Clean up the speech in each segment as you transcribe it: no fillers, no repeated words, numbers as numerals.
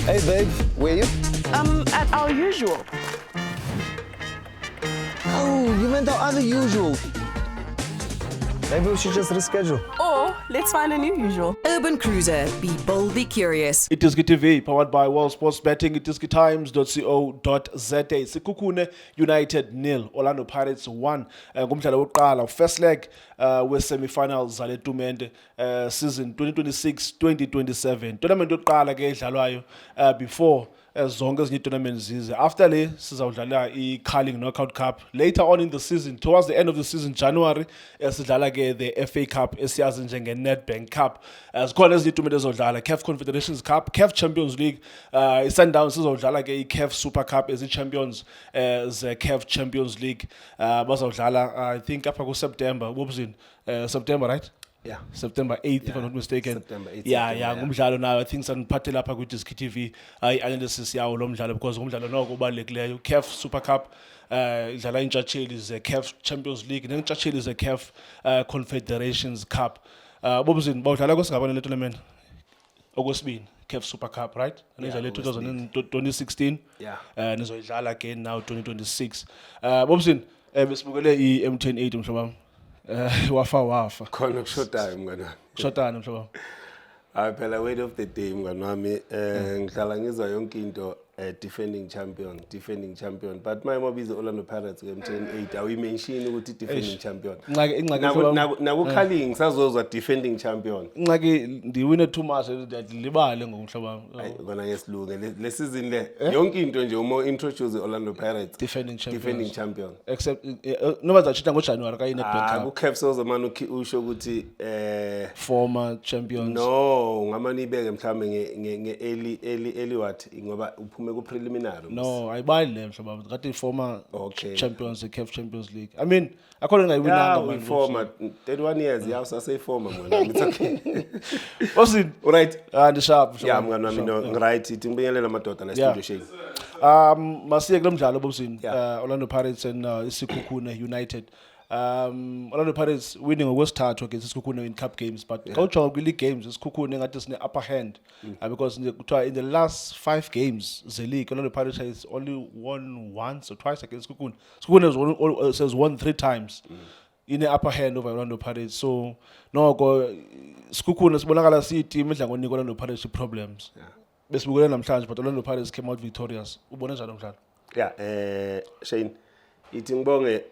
Hey babe, where you? At our usual. Oh, you meant our other usual. Maybe we should just reschedule. Or let's find a new usual. Urban Cruiser. Be boldly curious. iDiski TV, powered by World Sports Betting, idiskitimes.co.za. Sekhukhune United 0, Orlando Pirates 1. Ngumdlalo wokuqala, first leg we-semi-finals zale tumente season 2026-2027. Tournament yokuqala ke edlalwayo before zonke ezinye ii-tournaments zize. After le sizawudlala i-Carling Knockout Cup. Later on in the season, towards the end of the season, January, sidlala ke the FA Cup esiyazi njenge-Nedbank Cup. Zikhona ezinye iitumente ezodlala, CAF Confederations Cup, CAF Champions League, i-Sundowns sizawudlala ke i-CAF Super Cup ezi-champions ze-CAF Champions League. Bazawudlala I think apha kuSeptember, Bobzini, September, right? Yeah. September 8th, if I'm not mistaken. September 8th, Yeah, September, yeah, yeah. ngumdlalo nayo. I think saniphathele lapha kwi-Diski TV i-analysis yawo lo mdlalo because ngumdlalo noko ubalulekileyo. CAF Super Cup idlala iintshatsheli ze-CAF Champions League neentshatsheli ze-CAF Confederations Cup. Bobzini, bawudlala kwesingabani le tournament? Okwesibini, CAF Super Cup, right? Nidlale 2016. Yeah. Nizoyidlala again now 2026. Bobzini, besibukele i-MTN 8, mhlobo wami. Wafa wafa. Khona kushodayo, mngani wami. Kushodani, mhlobo wami? Hayi phela, word of the day, mngani wami, ngihlala ngizwa yonke into, defending champion, defending champion, but maye mabiza Orlando Pirates ku-MTN 8, awuyimention ukuthi defending champion. Ingxaki, mhlobo wami. Naku-Carling ngisazozwa defending champion. Ingxaki ndiwine too much, ndiyadilibale ngoku, mhlobo wami. Hayi kona, ngesilunge le season le, yonke into nje uma introduce Orlando Pirates, Defending champions. Defending champion. Except noba zatshintsha ngoJanuwari ka-Nedbank Ah, Cup. ku-CAF sozomane usho ukuthi Former champions. No, ngamane ibeke mhlambe nge early what, ngoba uphume ku preliminary. No, ayibali le, mhlobo wami, kade former champions, the-CAF Champions League. I mean, akhona engayiwinanga. Yeah, we former 31 years, yeah, usase former, mngani wami. It's okay. Osini? Right. Ah, ndisharp, mhlobo Yeah, wami. mngani wami, no, right, ithi ngibingelele amadoda la studio, Shane. Masiye kulo mdlalo, Bobsini. Orlando Pirates and iSekhukhune United. Orlando Pirates winning ngokwesithathu against iSekhukhune in cup games, but xa ujonga kwi-league games, iSekhukhune ngathi sine upper hand because kuthiwa in the last five games ze-league, Orlando Pirates has only won once or twice against Sekhukhune. Sekhukhune has won three times. Ine upper hand over Orlando Pirates. So noko Sekhukhune sibonakala siyi-team edla ngonika Orlando Pirates problems. Besibukele namhlanje, but Orlando Pirates came out victorious. Ubone njani umdlalo? Yeah, Shane, ithi ngibonge,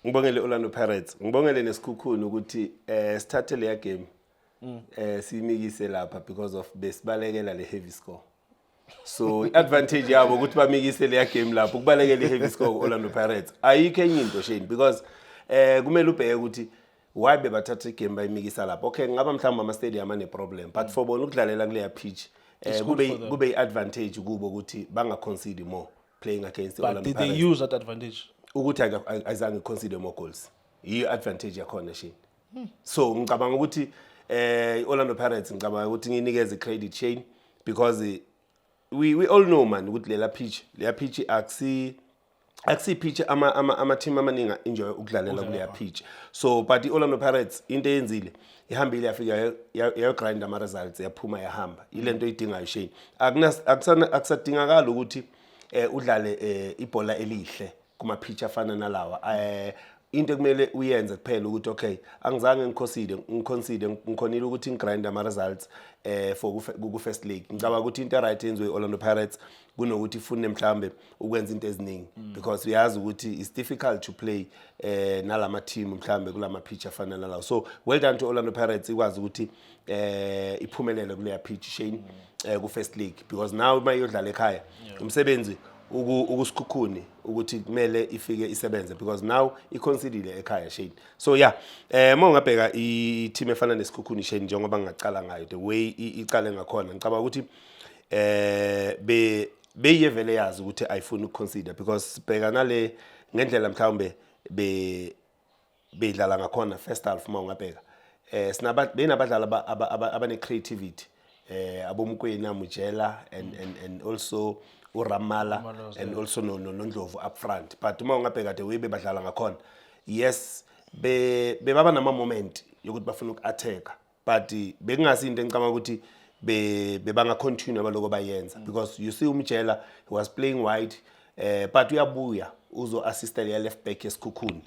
ngibongele Orlando Pirates, ngibongele neSekhukhune ukuthi sithathe leya game siyimikise lapha because of besibalekela le heavy score. So i-advantage yabo ukuthi bamikise leya game lapho, ukubalekela i-heavy score ku-Orlando Pirates. Ayikho enye into, Shane, because kumele ubheke ukuthi why bebathatha igame bayimikisa lapho. Okay, ngaba mhlawumbe ama-stadium ane-problem, but for bona ukudlalela kuleya pitch It's good kube for them. Kube i-advantage kubo ukuthi banga-concede more playing against the But Orlando did they Pirates. Use that advantage? Ukuthi ayizange concede more goals, yiyo advantage yakhona, Shane. So ngicabanga ukuthi i-Orlando Pirates, ngicabanga ukuthi nginikeze credit, Shane, because we all know, man, ukuthi lela pitch, leya pitch akusi pitch ama team amaningi enjoy ukudlalela kuleya pitch. So but i-Orlando Pirates, into eyenzile, ihambile yafika yayo grind ama results, yaphuma yahamba. Ilento oyidingayo, Shane. Akusadingakala ukuthi udlale ibhola elihle kuma pitch afana nalawa. Into ekumele uyenze kuphela ukuthi okay, angizange ngiconcede, ngikhonile ukuthi ngigrind ama results for ku first league. Ngicabanga ukuthi into right yenziwe i-Orlando Pirates kunokuthi ifune mhlambe ukwenza into eziningi, because uyazi ukuthi it's difficult to play nalama team mhlambe kulama pitch afana nalawo. So well done to Orlando Pirates, ikwazi ukuthi iphumelele kuleya pitch, Shane, ku first league, because now mayodlala ekhaya, umsebenzi ukuSekhukhune ukuthi kumele ifike isebenze, because now iconcedile ekhaya, Shane. So yeah, uma ungabheka i-team efana neSekhukhune, Shane, njengoba ngingacala ngayo, the way icale ngakhona, ngicabanga ukuthi be beyiye vele yazi ukuthi ayifuni ukuconcede, because bheka nale ngendlela mhlawumbe be beyidlala ngakhona first half. Uma ungabheka, sinaba benabadlali abane creativity, aboMokoena, Mojela and also uRamala and also no no noNdlovu up front. But uma ungabheka the way bebadlala ngakhona, yes, be bebaba nama moment yokuthi bafuna uku-attack, but bekungasi into engicabanga ukuthi Bebanga continue abaloko bayenza because you see uMjela, he was playing wide, but uyabuya uzo assista leya left back yeSekhukhune.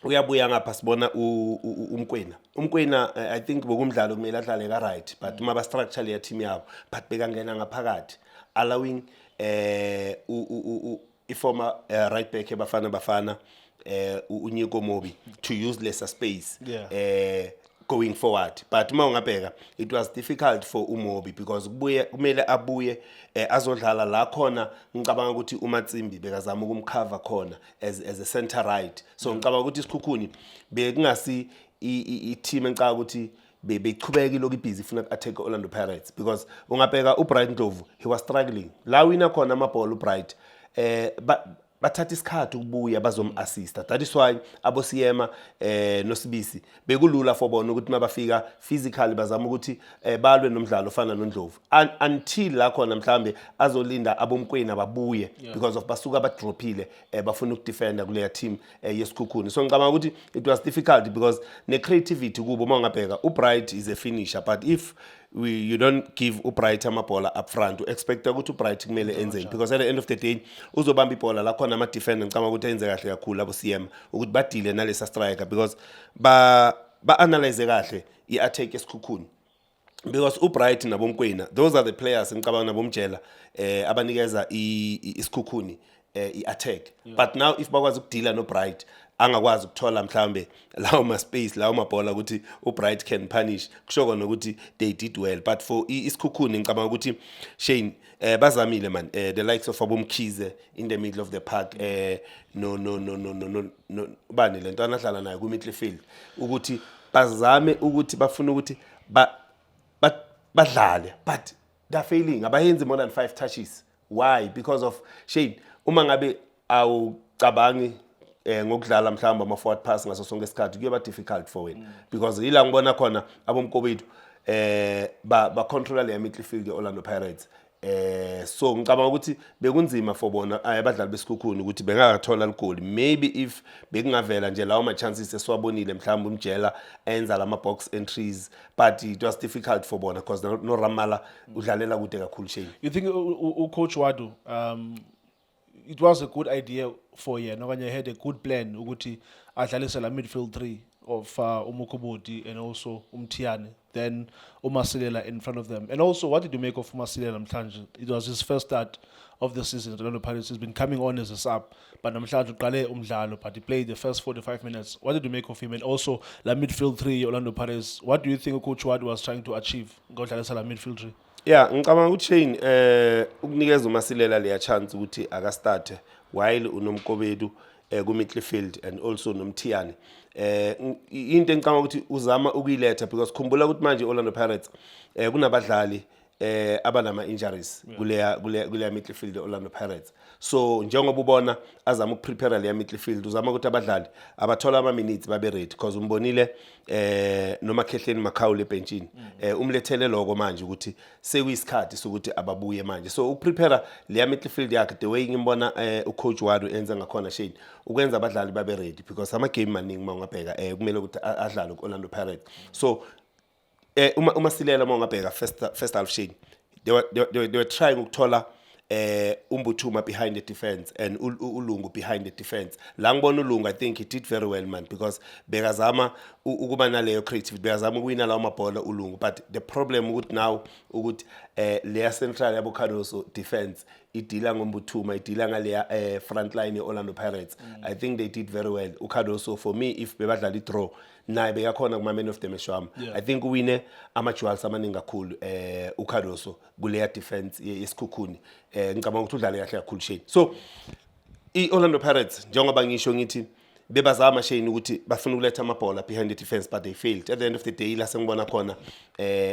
Uyabuya ngapha, sibona uMkwena. UMkwena, I think bokumdlalo kumele adlale ka right, but uma ba structure leya team yabo, but bekangena ngaphakathi, allowing i-former right back eBafana Bafana, uNyiko Mobbie, to use lesser space going forward. But uma ungabheka, it was difficult for uMobbie because kubuye kumele abuye azodlala la khona. Ngicabanga ukuthi uMatsimbi bekazama ukumcover khona as a center right. So ngicabanga ukuthi iSekhukhune bekungasi i-team engicabanga ukuthi beyichubeka ilokhu ibhizi ifuna ku-attack Orlando Pirates, because ungabheka uBright Ndlovu, he was struggling la wina khona amabhola. uBright bathatha isikhathi ukubuya bazom-assista. That is why aboSiyema noSibisi bekulula for bona ukuthi mabafika physically bazama ukuthi balwe nomdlalo ofana noNdlovu, until la khona mhlambe azolinda aboMkwena babuye, because of basuka badrophile, bafuna ukudefenda kuleya team yeSekhukhune. So ngicabanga ukuthi it was difficult because ne-creativity kubo, uma ungabheka uBright is a finisher, but if you don't give uBright amabhola up front, u-expecta ukuthi uBright kumele enzeni? Because at the end of the day uzobamba ibhola la khona ama-defender. Ngicabanga ukuthi enze kahle kakhulu abo CM ukuthi badile nalesa striker, because ba ba-analyze kahle i-attack yeSekhukhune, because uBright naboMkwena, those are the players ngicabanga naboMjela abanikeza iSekhukhune i-attack. But now if bakwazi ukudila noBright, angakwazi ukuthola mhlambe lawo ma space, lawo mabhola ukuthi uBright can punish, kusho kona ukuthi they did well. But for iSekhukhune, ngicabanga ukuthi, Shane, bazamile man, the likes of aboMkhize in the middle of the park, no bani lento anadlala nayo ku midfield, ukuthi bazame ukuthi bafuna ukuthi ba badlale, but they're failing. Abayenzi more than five touches. Why? Because of, Shane, uma ngabe awucabangi ngokudlala mhlawumbe ama forward pass ngaso sonke isikhathi, kuyoba difficult for wena, because ila ngibona khona aboMkobethu ba controla le midfield ye-Orlando Pirates. So ngicabanga ukuthi bekunzima for bona abadlali beSekhukhune ukuthi bengakathola ligoli. Maybe if bekungavela nje lawo ma chances esiwabonile, mhlawumbe uMjela enza lama box entries, but it was difficult for bona because no Ramala udlalela kude kakhulu, Shane. You think Coach Ouaddou, it was a good idea for yena okanye had a good plan ukuthi adlalise la midfield three of uMukobodi and also uMthiane, then uMasilela in front of them? And also, what did you make of uMasilela namhlanje? It was his first start of the season at Orlando Pirates. He's been coming on as a sub, but namhlanje uqale umdlalo, but he played the first 45 minutes. What did you make of him? And also, la midfield three, Orlando Pirates, what do you think Coach Ouaddou was trying to achieve ngodlalisa la midfield three? Yeah, ngicabanga ukuthi, Shane, ukunikeza uMasilela leya chance ukuthi akastart while unoMkobedu ku midfield and also noMthiyane, into engicabanga ukuthi uzama ukuyiletha, because khumbula ukuthi manje Orlando Pirates kunabadlali abanama injuries kuleya midfield ye-Orlando Pirates. So njengoba ubona azama ukuprepare leya midfield, uzama ukuthi abadlali abathola ama minutes babe ready, because umbonile noma Khehleni Makhawule ebenchini, umlethele lokho manje ukuthi sekuyisikhathi sokuthi ababuye manje. So ukuprepare leya midfield yakhe, the way ngimbona ucoach Ouaddou enza ngakhona, Shane, ukwenza abadlali babe ready, because ama game maningi uma ungabheka kumele ukuthi adlale ku-Orlando Pirates. So uma uMasilela, uma ungabheka first half, Shane, they were trying ukuthola uMbuthuma behind the defense and uLungu behind the defense. La ngibona uLungu, I think he did very well, man, because bekazama ukuba naleyo creativity, bekazama ukuwina lawo mabhola uLungu. But the problem ukuthi now ukuthi leya central yabo Cardoso defense idila ngoMbuthuma, idila ngaleya front line ye-Orlando Pirates. I think they did very well. uCardoso, for me, if bebadlala i-draw naye bekakhona kuma man of the match wami. I think uwine ama-duels amaningi kakhulu uCardoso kuleya defense yeSekhukhune. Ngicabanga ukuthi udlale kahle kakhulu, Shane. So i-Orlando Pirates, njengoba ngisho ngithi bebazama, Shane, ukuthi bafuna ukuletha amabhola behind the defense, but they failed. At the end of the day, la sengibona khona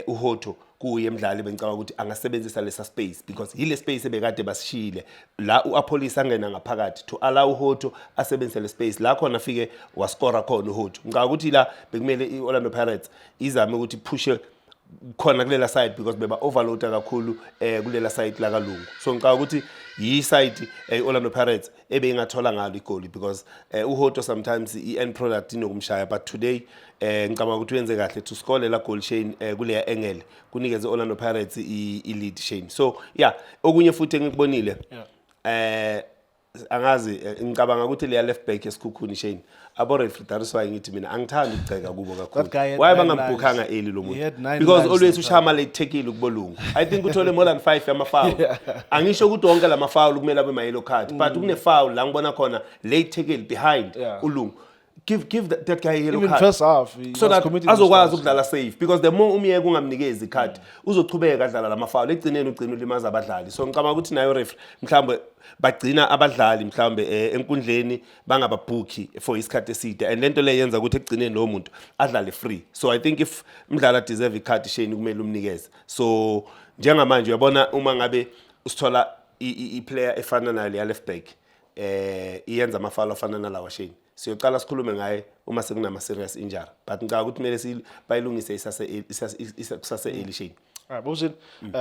uHotto kuye emdlali bengicabanga ukuthi angasebenzisa lesa space, because yile space ebekade basishiyile la uAppollis angena ngaphakathi to allow uHotto asebenzise le space la khona afike wascora khona uHotto. Ngicabanga ukuthi la bekumele i-Orlando Pirates izame ukuthi phushe. Khona kulela side because beba overloada kakhulu kulela side la kaLungu. So ngicabanga ukuthi yi side Orlando Pirates ebeyingathola ngalo igoli because uHotto sometimes i-end product inokumshaya, but today ngicabanga ukuthi uyenze kahle to score lela goal, Shane, kuleya angle kunikeze Orlando Pirates i-lead, Shane. So yeah, okunye futhi engikubonile, angazi, ngicabanga ukuthi leya left back eSekhukhune, Shane, abo referee, that is why ngithi mina angithandi ukugceka kubo kakhulu. That guy had Why nine bangambhukhanga lives. early lo He muntu? had nine Because lives always that ushaya ama late tackle kuboLungu. I think uthole more than 5 yama foul. Angisho ukuthi wonke lama foul kumele abe ma yellow card, but kune foul la ngibona khona late tackle behind uLungu. Give that guy a yellow Even card. first half, he So was that committing azokwazi those ukudlala safe, because the more umyeke ungamnikezi icard, uzochubeka adlala lama foul, ekugcineni ugcina ulimaza abadlali. So ngicabanga ukuthi nayo referee mhlawumbe bagcina abadlali mhlawumbe enkundleni bangababhukhi for isikhathi eside, and lento le yenza ukuthi ekugcineni lowo muntu adlale free. So I think if umdlali deserve icard, Shane, kumele umnikeze. So njengamanje uyabona uma ngabe usithola i-player efana nayo leya left back iyenza ama-foul afana nalawa, Shane, siyoqala sikhulume ngaye uma sekunama serious injury, but ngicabanga ukuthi kumele bayilungise isase early, Shane. Alright, Bobsin,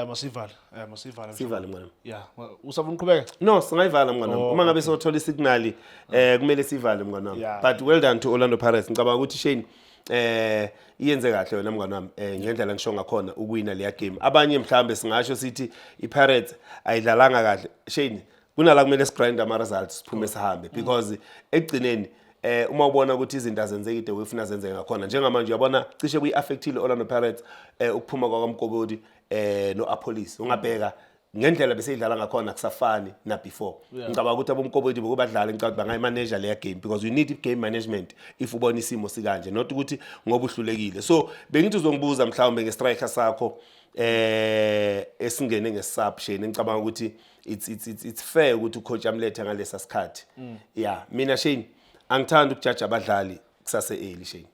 masivale. Masivale. Sivale, mngani. Yeah. Usafuna uqhubeka? No, singayivala, mngani wami. Uma ngabe sothola isignali, kumele sivale, mngani wami. But well done to Orlando Pirates. Ngicabanga ukuthi, Shane, iyenze kahle wena, mngani wami, ngendlela ngisho ngakhona ukuwina leya game. Abanye mhlambe singasho sithi iPirates ayidlalanga kahle. Shane, kunala kumele sigrind ama results, siphume sihambe, because ekugcineni uma ubona ukuthi izinto azenzeki the way ufuna zenzeke ngakhona, njengamanje uyabona cishe kuyi-affectile Orlando Pirates ukuphuma kwakaMkobodi no-Appollis. Ungabheka ngendlela beseyidlala ngakhona, kusafani na before. Ngicabanga ukuthi aboMkobodi bokubadlala, ngicabanga ukuthi bangayimanage leya game, because you need game management if ubona isimo sikanje, not ukuthi ngoba uhlulekile. So bengithi uzongibuza mhlawumbe nge-striker sakho esingene nge-sub, Shane. Ngicabanga ukuthi it's fair ukuthi ucoach amlethe ngalesa sikhathi. Yeah, mina, Shane, angithandi ukujaja abadlali kusase early, Shane.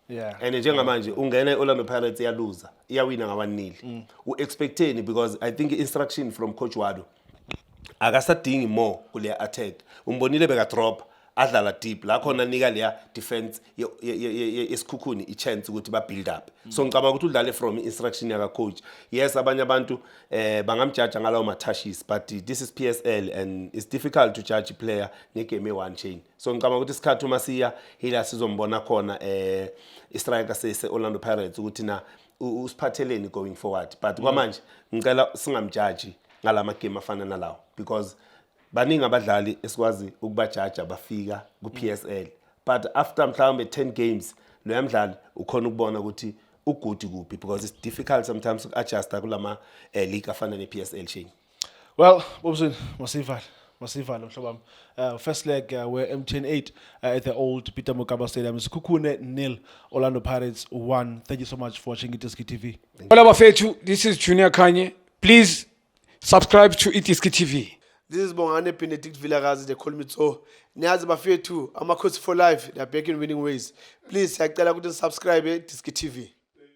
And njengamanje ungena i-Orlando Pirates iyaluza, iyawina nga-1-0, u-expecteni? Because I think i-instruction from coach Ouaddou, akasadingi more kuleya attack. Umbonile bekadrop, adlala deep la khona, nika leya defense yeSekhukhune i-chance ukuthi ba-build up. So ngicabanga ukuthi udlale from i-instruction yaka coach. Yes, abanye abantu bangamjaja ngalawo ma-touches, but this is PSL and it's difficult to judge a player ngegame e-one, Shane. So ngicabanga ukuthi isikhathi uma siya ila sizombona khona i-striker se-Orlando Pirates ukuthi na usiphatheleni going forward, but kwamanje ngicela singamjaji ngalama game afana nalawo, because baningi abadlali esikwazi ukubajaja bafika ku-PSL, but after mhlawumbe 10 games loya mdlali ukhona ukubona ukuthi u-good kuphi, because it's difficult sometimes uku-adjusta kulama league afana ne-PSL, Shane. Well, Bobsin, masivale. Masivale, mhlobo wami. First leg where MTN 8 at the old Peter Mokaba Stadium. Sekhukhune 0, Orlando Pirates 1. Thank you so much for watching iDiski TV. Hola bafethu, this is Junior Khanye. Please subscribe to iDiski TV. This is Bongane Benedict Vilakazi, they call me so. Niyazi bafethu, Amakhosi for life, they are back in winning ways. Please, siyacela ukuthi subscribe Diski TV.